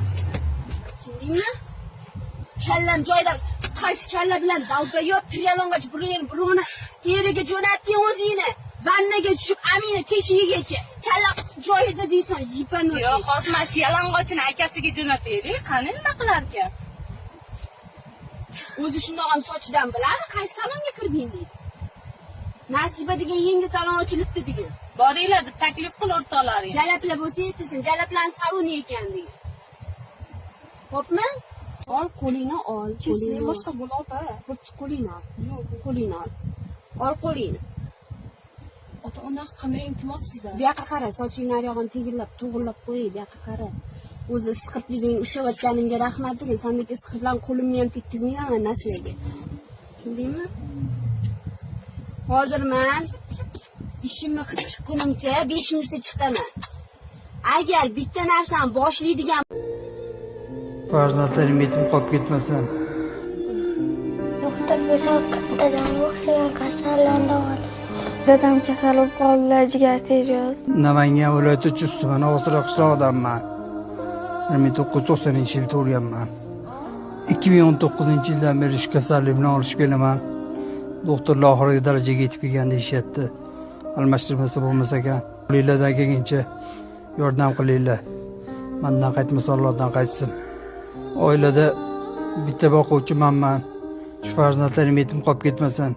Emassan. Tushundingmi? Kallam joyida, qaysi kalla bilan долбоёб tiryalong'och birovni eriga jo'natding o'zingni. Vannaga tushib amina teshigigacha. Kalla joyida deysan, ебаный. Yo'q, hozir mana shu yalang'ochini akasiga jo'nataylik. Qani, nima qilarkan? O'zi shundoq ham sochidan biladi, qaysi salonga kirding deydi. Nasiba degan yangi salon ochilibdi degan. Boringlar deb taklif qil o'rtoqlaring. Jalablar bo'lsa aytasin, jalablarni saloni ekan degan. Xo'pmi? Ol qo'lingni, ol. Kesmang, boshqa bo'la opa. Xo'p, qo'lingni ol. Yo'q, qo'lingni ol. Ol qo'lingni. Ota, unaqa qilmang, iltimos sizdan. Bu yoqqa qara, sochingni aryog'ini tegirlab, to'g'irlab qo'yay, bu yoqqa qara. O'zi isqirtliging ushlayotganimga rahmat degin. Sandek isqirtlarni qo'limni ham tekkizmayman nasiyaga. Tushundingmi? Hozir man ishimni qilib chiqqunimcha 5 minutda chiqaman. Agar bitta narsani boshlaydigan Farzandlarim yetim qolib ketmasin. Doktor bo'lsam, dadamga o'xshagan kasallarni davolay. Dadam kasal bo'lib qoldilar, jigar sirroz. Namangan viloyati Chust tumani Og'ziroq qishlog'idanman. 1990 yil tug'ilganman. 2019 yildan beri shu kasallik bilan olishib kelaman. Doktorlar oxirgi darajaga yetib kelgan deyishyapti. Almashtirmasa bo'lmas ekan. Qo'linglardan kelgancha yordam qilinglar. Mandan qaytmasa, Allohdan qaytsin. Oilada bitta boquvchi manman. Shu farzandlarim yetim qolib ketmasin.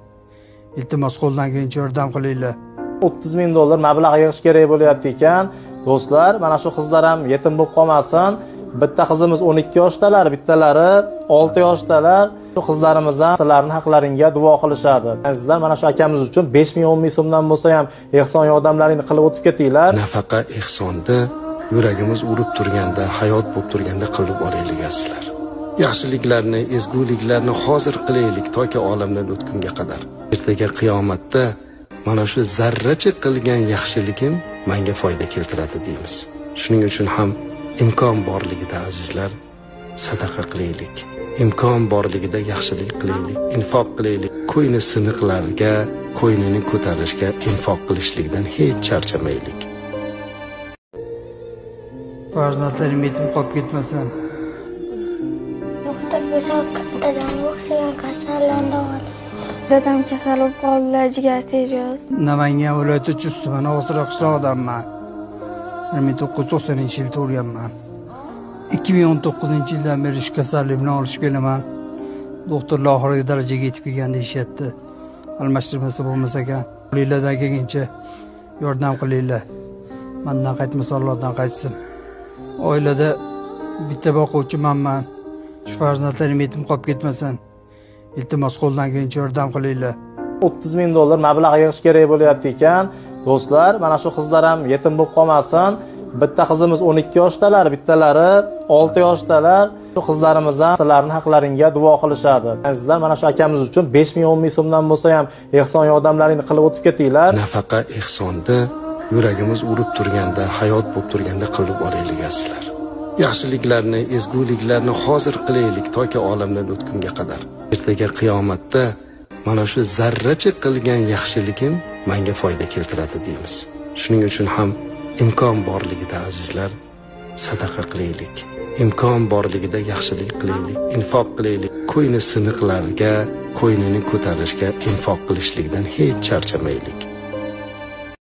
Iltimos, qo'ldan kelgancha yordam qilinglar. 30 ming dollar mablag' yig'ish kerak bo'lyapti ekan. Do'stlar, mana shu qizlar ham yetim bo'lib qolmasin. Bitta qizimiz 12 yoshdalar, bittalari 6 yoshdalar. Shu qizlarimiz ham sizlarning haqlaringga duo qilishadi. Sizlar mana shu akamiz uchun 5 ming, 10 ming so'mdan bo'lsa ham ehson yordamlaringni qilib o'tib ketinglar. Nafaqa ehsonda yuragimiz urib turganda, hayot bo'lib turganda qilib olaylik, azizlar. Yaxshiliklarni, ezguliklarni hozir qilaylik, toki olamdan o'tgunga qadar. Ertaga qiyomatda mana shu zarracha qilgan yaxshiligim menga foyda keltiradi deymiz. Shuning uchun ham imkon borligida, azizlar, sadaqa qilaylik. Imkon borligida yaxshilik qilaylik, infoq qilaylik. Ko'ngli siniqlarga ko'nglini ko'tarishga infoq qilishlikdan hech charchamaylik. Farzandlarim yetim qolib ketmasin. Doktor bo'lsam, dadamga o'xshagan kasallarni davolay. Dadam kasal bo'lib qoldilar, jigar sirroz. Namangan viloyati Chust tumani Og'ziroq qishlog'idanman. 1990 yil tug'ilganman. 2019 yildan beri shu kasallik bilan olishib kelaman. Doktorlar oxirgi darajaga yetib kelgan deyishyapti. Almashtirmasa bo'lmas ekan. Qo'linglardan kelgancha yordam qilinglar. Mandan qaytmasa, Allohdan qaytsin. Oilada bitta boquvchi manman. Shu farzandlarim yetim qolib ketmasin. Iltimos, qo'ldan kelgancha yordam qilinglar. 30 ming dollar mablag' yig'ish kerak bo'lyapti ekan. Do'stlar, mana shu qizlar ham yetim bo'lib qolmasin. Bitta qizimiz 12 yoshdalar, bittalari 6 yoshdalar. Shu qizlarimiz ham sizlarning haqlaringga duo qilishadi. Sizlar mana shu akamiz uchun 5 ming, 10 ming so'mdan bo'lsa ham ehson yordamlaringni qilib o'tib ketinglar. Nafaqa ehsonda yuragimiz urib turganda, hayot bo'lib turganda qilib olaylik, azizlar. Yaxshiliklarni, ezguliklarni hozir qilaylik, toki olamdan o'tgunga qadar. Ertaga qiyomatda mana shu zarracha qilgan yaxshiligim menga foyda keltiradi deymiz. Shuning uchun ham imkon borligida, azizlar, sadaqa qilaylik. Imkon borligida yaxshilik qilaylik, infoq qilaylik. Ko'ngli siniqlarga ko'nglini ko'tarishga infoq qilishlikdan hech charchamaylik.